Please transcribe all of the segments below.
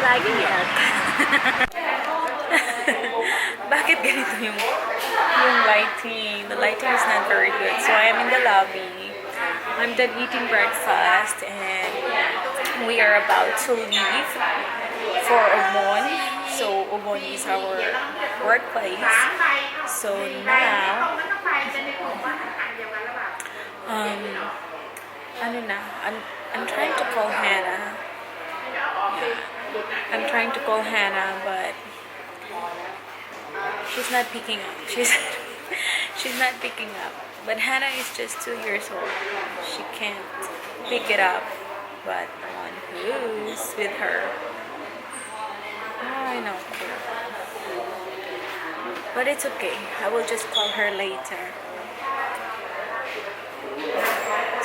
Laging milk. Bakit ganito yung lighting? The lighting is not very good. So I am in the lobby. I'm done eating breakfast and we are about to leave for Ubon. So Ubon is our workplace. So now, ano na, I'm trying to call Hannah. Yeah. I'm trying to call Hannah, but she's not picking up. She's not picking up. But Hannah is just 2 years old. She can't pick it up. But the one who's with her, I know. But it's okay. I will just call her later.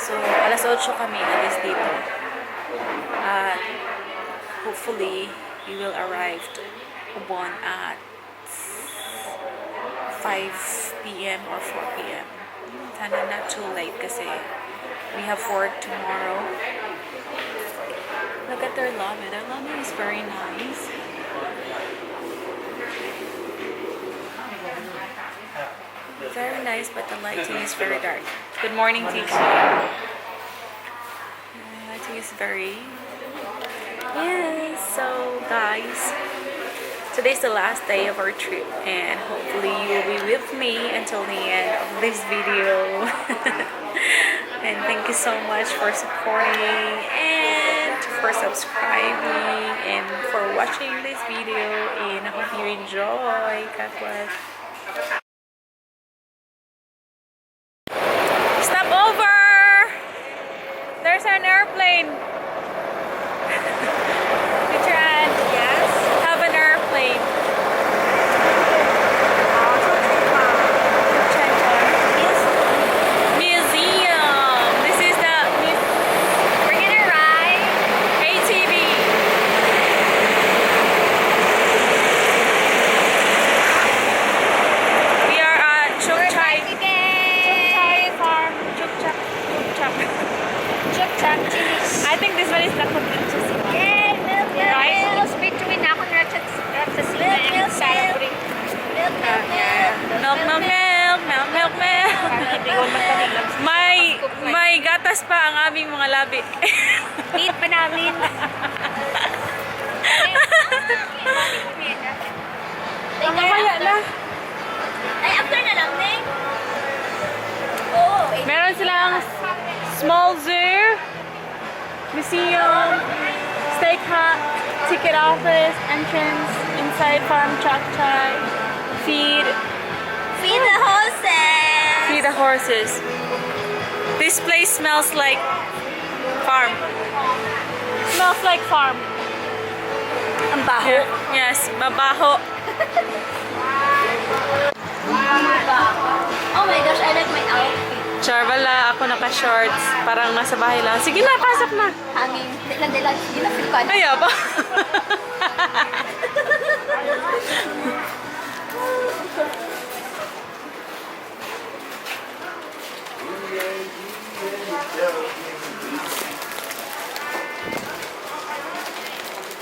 So, alas 8 kami alis dito. At hopefully, we will arrive to Ubon at 5 p.m. or 4 p.m. Sana not too late kasi we have work tomorrow. Look at their lobby. Their lobby is very nice. Very nice, but the lighting is very dark. Good morning, teacher. The lighting is very. Yes, so guys, today's the last day of our trip, and hopefully you will be with me until the end of this video. And thank you so much for supporting and for subscribing and for watching this video, and I hope you enjoy. God bless. Stop over! There's an airplane. Teacher Ann. Yes. Have an airplane. Yes. Museum. This is the We're gonna ride. ATV. We are at We're Chukchai back again. Chukchai Farm. Chukchak. Chukchak. Chuk chak chilis. I think this one is the Kubrichas. Yay! Milk, milk, Right? milk. Between ako na Milk, milk, milk. Milk, milk, milk. Milk, milk, milk, milk, milk, milk. May gatas pa ang aming mga labi. Need pa namin. Mamaya na. Ay, after na lang, Neng. Oo. Eh. Meron silang small zoo, museum, steak hut, ticket office, entrance, inside farm Chokchai, feed, Feed the horses. Feed the horses. This place smells like farm. Smells like farm. Ang baho. Yes, mabaho. Oh my gosh, I like my outfit. Char, wala. Ako naka-shorts. Parang nasa bahay lang. Sige na, pasok na. Hangin. Di lang, di lang. Di lang feel ko. Ano. Ayaw ba?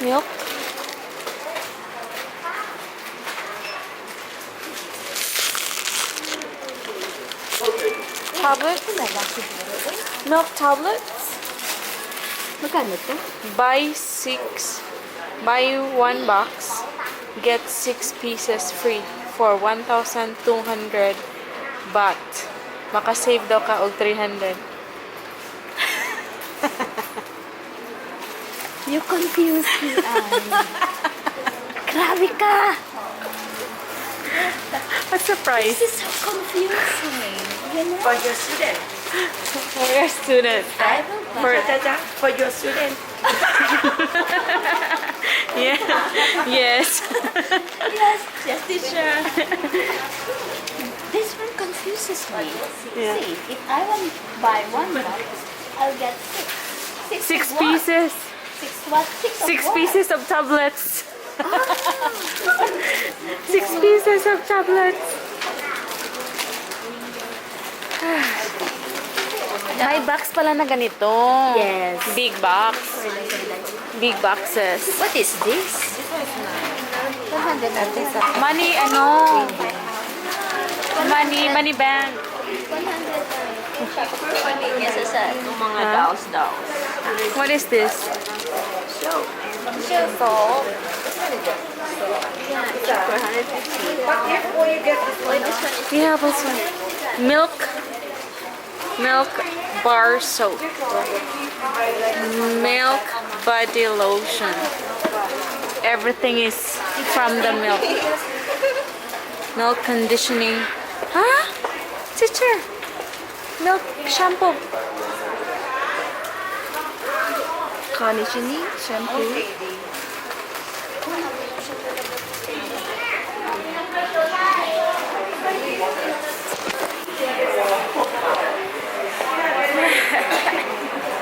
Milk? Tablet? Milk tablets? Magkano to? Buy six, buy one box, get six pieces free for 1,200 baht. Makasave daw ka og 300. You confuse me, Ann. Grabe ka! What's the price? This is so confusing. You know? For your student. For your student. I will buy. For your student. Yeah. Yes. Yes, teacher. This one confuses me. Yeah. See, if I want buy one box, I'll get six. Six, Six of what? pieces. Six what? Six of Six what? pieces of tablets. 6 pieces of tablets. May box pala na ganito. Yes. Big box. Big boxes. What is this? 100. Money, ano? Money, money bank. 100. Kesa sa Mga dolls dolls. What is this? Soap. Soap. Yeah, cheaper, 150. Oh, this one is Yeah, this one. Milk. Milk bar soap. Milk body lotion. Everything is from the milk. Milk conditioning. Huh? Teacher. Milk shampoo. Conditioning, shampoo.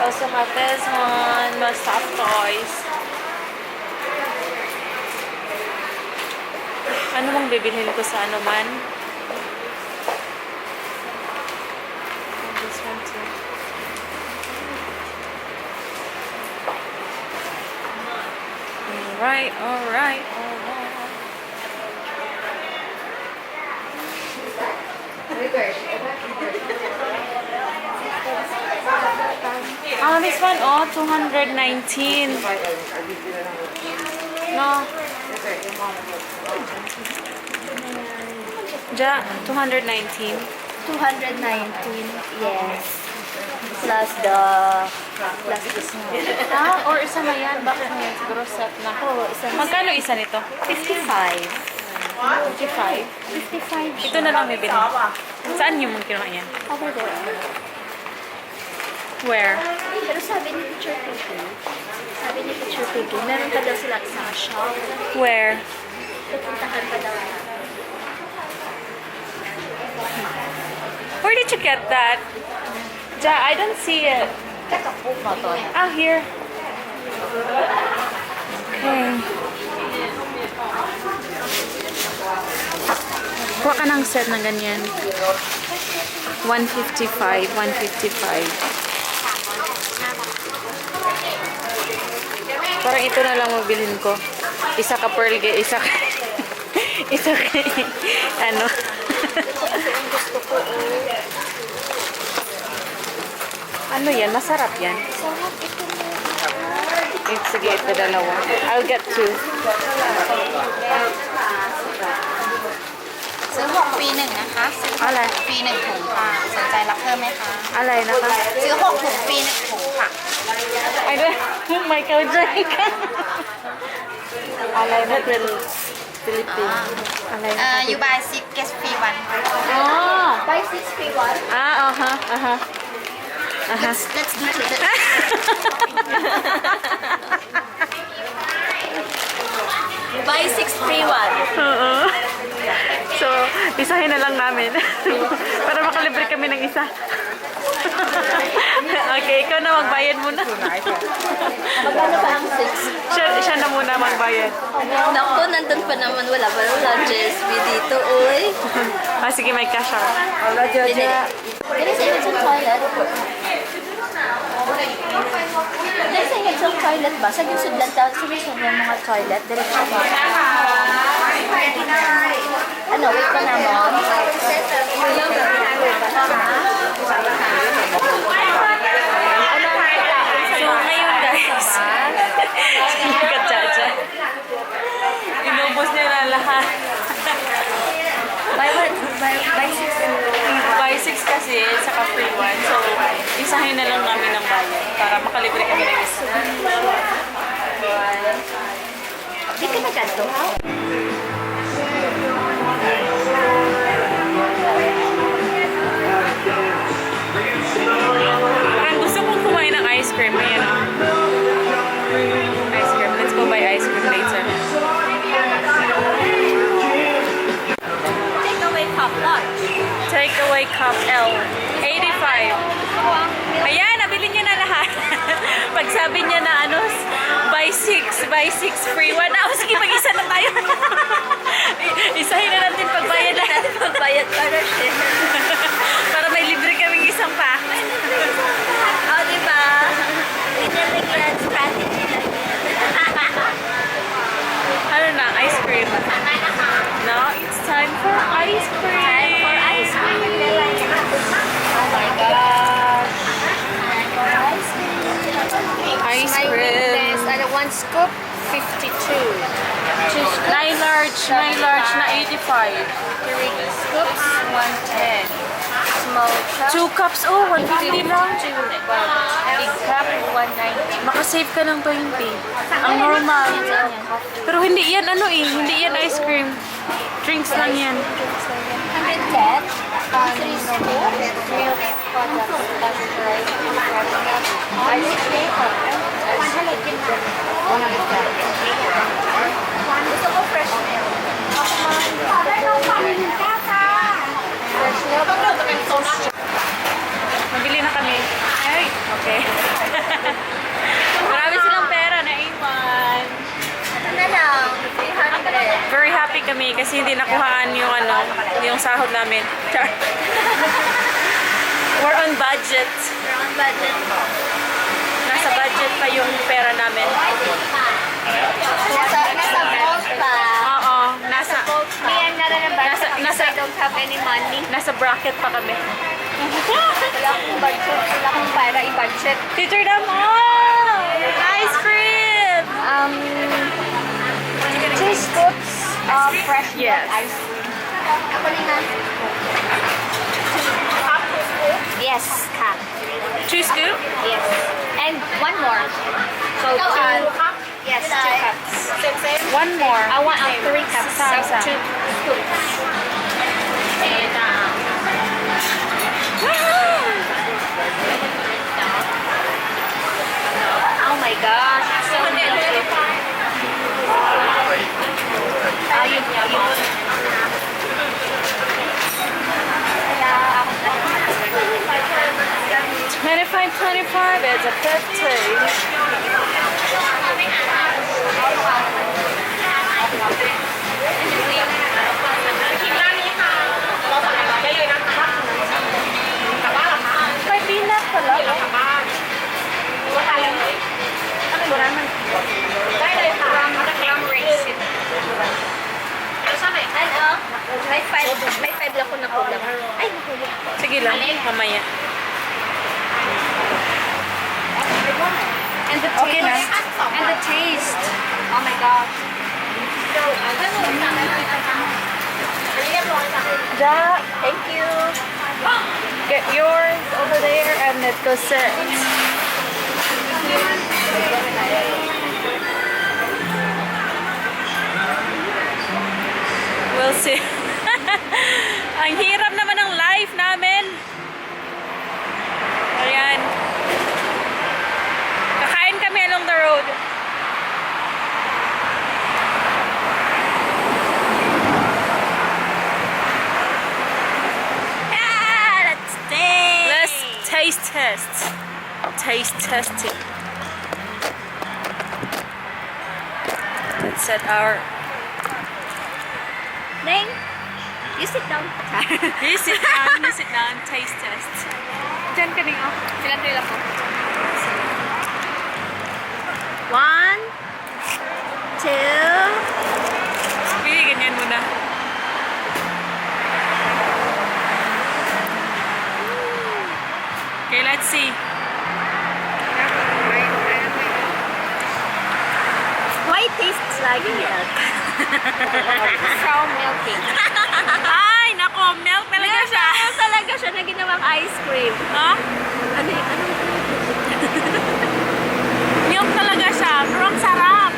Also have this one, my soft toys. Ano bang bibilhin ko sa ano man? This one too. Alright, alright, alright. Ah, this one, oh, 219. No. Ja, 219. 219, yes. Plus this one. Ah, or isa na yan. Bakit na yan? Siguro set na. Oh, isa na. Magkano isa nito? 55. 55. 55 Ito na lang bibili. Saan yung mong kinuha yan? Over there. Where? Pero sabi ni Teacher Piggy, sabi ni Teacher Piggy, meron pa daw silang isang shop. Where? Pupuntahan pa daw namin. Where did you get that? Ja, I don't see it. Ah, here. Okay. Kuha ka ng set ng ganyan. 155, 155. Parang ito na lang mabilin ko. Isa ka pearl, isa ka... isa ka... ano. Gusto ko, oh. Ano yan? Masarap yan. Sarap ito mo. Eh, sige, ito dalawa. I'll get two. ซื้อหกฟรีหนึ่งนะคะ ซื้อหก อะไร ฟรีหนึ่งถุงค่ะ สนใจรับเพิ่มไหมคะ อะไรนะคะ ซื้อหกถุงฟรีหนึ่งถุงค่ะ I don't Michael Jackson. อะไรนะเป็นฟิลิปปินส์อะไร เอ่อ you buy six get free one. อ๋อ Buy six, free one. อ่าอ่าฮะอ่าฮะอ่าฮะ Let's do it. Buy six, free one. Oo. So, isahin na lang namin. Para makalibre kami ng isa. Okay, ikaw na magbayad muna. Magkano ba ang six? Siya na muna magbayad. Naku, nandun pa naman. Wala pa wala JSB dito, uy. Ah, sige, may cash out. Dili sa inyo toilet. Dili sa inyo toilet ba? Sa yung sudlan ta, sa yung mga toilet, diretso ba? Ano, wait pa na mo. So, ngayon guys, Kachacha. Inubos niya na lahat. Buy one, buy six. Buy six kasi, saka free one. So, isahin na lang namin ng bayad para makalibre kami ng isa. Di ka nagkanto, ha? Parang gusto kong kumain ng ice cream. Ayan o. Ice cream. Let's go buy ice cream later. Take away cup large. Take away cup L. 85. Ayan, nabili niya na lahat. Pag sabi niya na ano, buy 6, buy 6, free 1. Ah, sige, mag-isa na tayo. Isahin na natin pagbayad lahat. Pagbayad para share. Para may libre kaming isang pa. Scoop, 52. Two scoops. Nine large na 85. Three scoops, 110. Small cup. Two cups, oh, 150 lang. 52. Big cup, 190. Makasave ka ng 20. Ang normal. Pero hindi yan ano eh, hindi yan ice cream. Drinks lang yan. 110. Three scoop. Milk products, pasteurized, fresh milk. Ice cream. 110. Gusto ko fresh milk. Fresh milk. Mabili na kami. Ay, okay. Marami silang pera na iwan. Ito na lang. 300. Very happy kami kasi hindi nakuhaan yung ano, yung sahod namin. Char. We're on budget. We're on budget. Nasa budget pa yung pera namin. Nasa vault pa. Oo, nasa Me, I'm not on a budget because I don't have any money. Nasa bracket pa kami. Wala akong budget. Wala akong para i-budget. Teacher Damo! Ice cream! Two scoops of fresh milk Yes. ice cream. Ako na nga. Yes, cup. Two scoop? Yes. And one more. So two. Yes, two cups. One more. I want three cups. So Sam, sam. two scoops. And oh my gosh, it's so milky. Ah, yun. Kaya ako 25, 25, it's a 50. May peanut pala. Ano? May five lang ko nakulang. Ay, nakulang. Sige lang, mamaya. And the taste. Okay na. And the taste. Oh my gosh. Ja, Thank you. Get yours over there and let's go sit. We'll see. Ang hirap naman ng life namin. Ayan. Kakain kami along the road. Ah, let's taste. Let's taste test. Taste testing. Let's set our. Neng, you sit down. You sit down, you sit down, taste test. Diyan ka rin, oh. Sila sila po. One, two, Pili, ganyan muna. Okay, let's see. Why it tastes like milk? So milky. Ay, nako, milk talaga siya. Milk talaga siya na ginawang ice cream. Ha? Ano yun? Ano yun? Milk talaga siya. Pero ang sarap.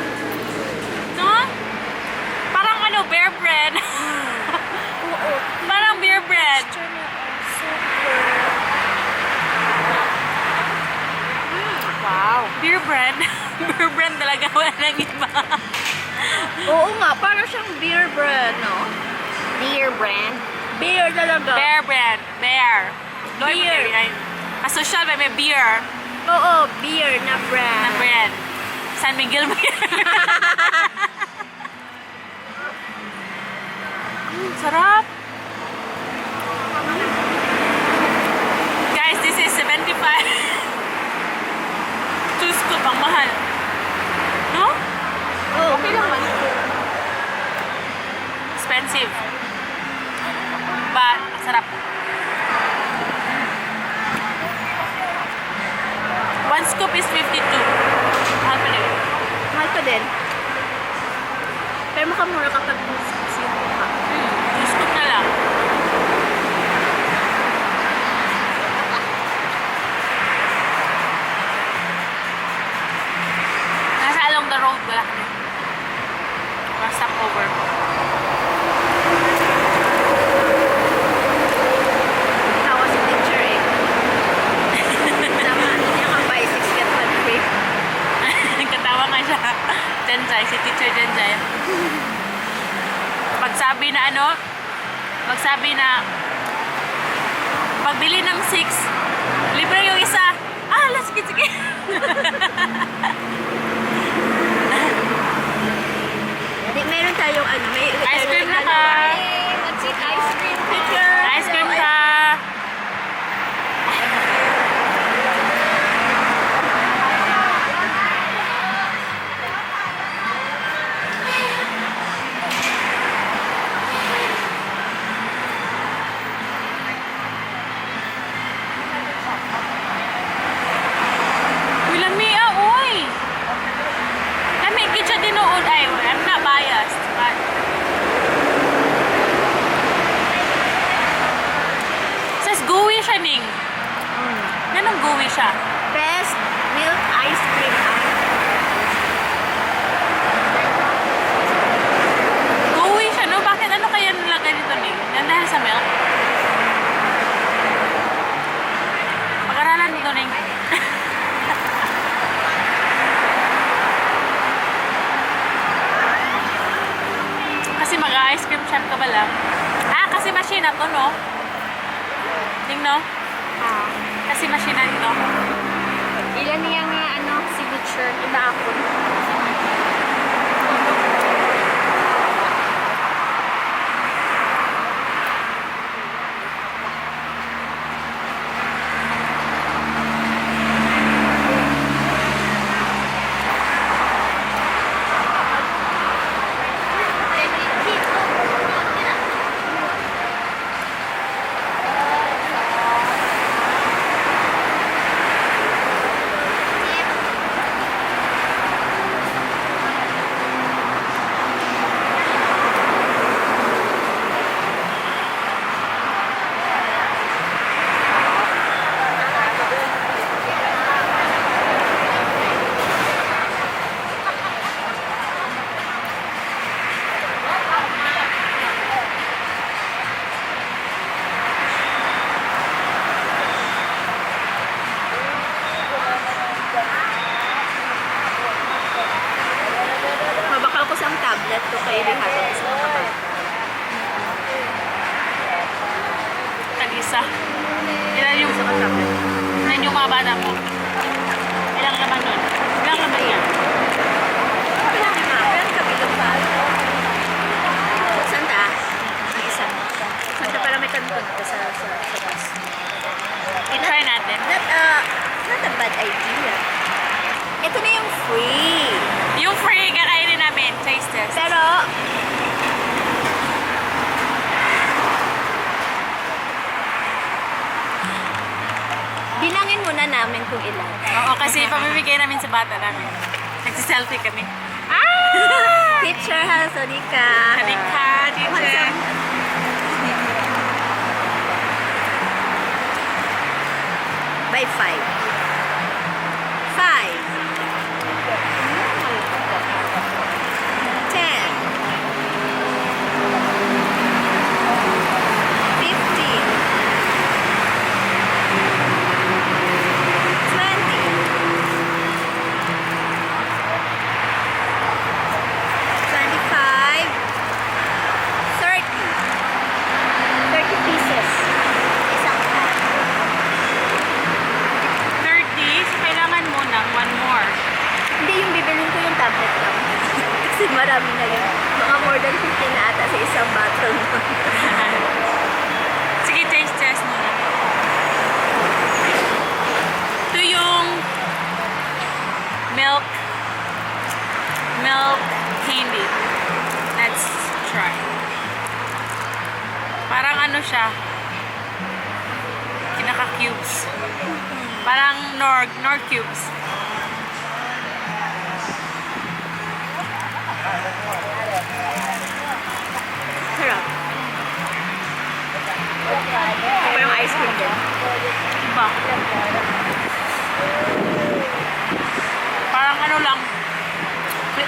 No? Parang ano, Bear Brand. Oo. Parang Bear Brand. Texture niya, oh, super. Wow. Beer Brand. Beer Brand talaga. Wala nang iba. Oo nga, parang siyang beer brand, no? Beer brand. Beer talaga. Bear Brand. Bear. Beer. Kasosyal ba may beer Oo, beer na na brand. brand. San Miguel beer. Sarap. Guys, this is 75. Two scoop, ang mahal. No? Oo, okay lang man. Expensive. But, sarap. One scoop is 52. Mahal pa rin. Mahal pa. din. Pero makamura kapag 2 scoops yung kuha. 2 scoop na lang. Nasa along the road wala kami. Mga stopover. Tawa si teacher eh. Tama, ano niya ka buy 6 get 1 free. Katawa nga siya. Janjay, si Teacher Janjay. Pagsabi na ano, magsabi na pagbili ng 6, libre yung isa. Ah, let's get sige. Di, meron tayong ano, may Ice cream na ka. Let's eat ice cream, Teacher! Ice cream ka. Uy, lami ah, uy! Lami, gid siya tinuod. Ay, I'm not biased, but says gooey siya, Ning. Ganun gooey siya. Best milk ice cream. Ah. Gooey siya, no? Bakit ano kaya nilagay nito, Ning? Yan dahil sa milk? Pag-aralan nito, Ning. Kasi mag-ice cream shop ka ba lang? Ah, kasi machine na to, no? Ning, no? Kasi machine na ito. Ilan niya nga ano, signature? Iba ako. Mabakal ko sa tablet ko kay Rihatag sa mga bata. Tag-isa. Ilan yung, Sa mga tablet. ilan yung mga bata mo? Ilang laman nun? Ilang laman yan? Wala nga, pero kabilog pa. Santa? Ang isa. Santa para may kanton ka sa bus. I-try natin. Not a bad idea. Ito na yung free. Yung free, kakainin namin. Taste test. Pero, bilangin muna namin kung ilan. Oo, kasi pamimigay namin sa bata namin. Nagsiselfie kami. Teacher, ha? Sorry ka. Sabi ka, teacher. By 5. 5. 10. 15. 20. 25. 30. 30 pieces. Isang pack. 30, so kailangan mo ng one more. Hindi, yung bibilin ko yung tablet lang. Kasi marami na yun. Mga more than 50 na ata sa isang bottle nun. Sige, taste test muna. Ito yung milk candy. Let's try. Parang ano siya, kinaka-cubes. Parang Nor cubes.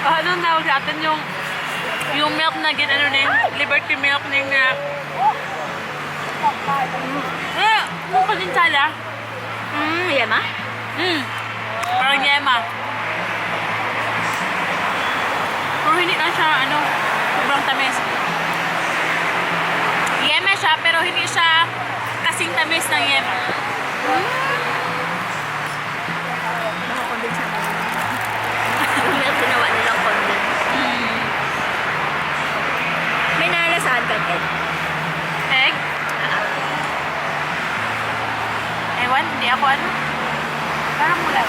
Ano tawag sa atin yung milk na gin ano na yun, Liberty milk na yung na eh, yung kondensada. Yema? Parang yema. Pero hindi na siya, ano, sobrang tamis. Yema siya, pero hindi siya kasing tamis ng yema. Baka kondensada din. Yung milk ginawa nilang condensed. May nalasahan kang egg. Egg? Ewan, hindi ako ano. Parang wala.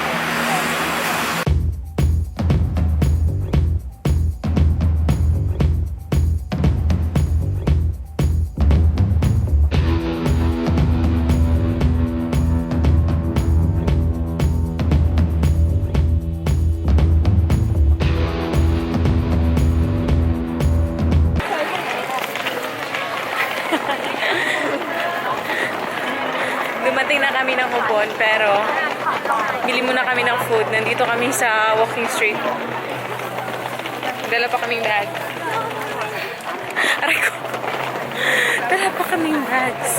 Dumating na kami ng Ubon, pero bili muna kami ng food. Nandito kami sa walking street. Dala pa kaming bag. Aray ko. Dala pa kaming bags.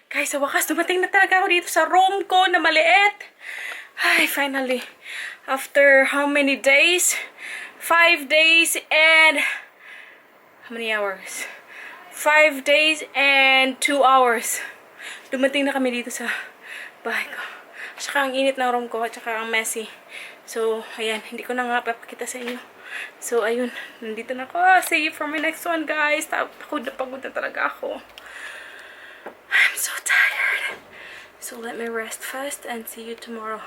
Guys, sa wakas, dumating na talaga ako dito sa room ko na maliit. Ay, finally. After how many days? 5 days and... How many hours? 5 days and 2 hours. Dumating na kami dito sa bahay ko. Tsaka ang init ng room ko at saka ang messy. So, ayan. Hindi ko na nga papakita sa inyo. So, ayun. Nandito na ako. See you for my next one, guys. Pagod na talaga ako. I'm so tired. So let me rest first and see you tomorrow.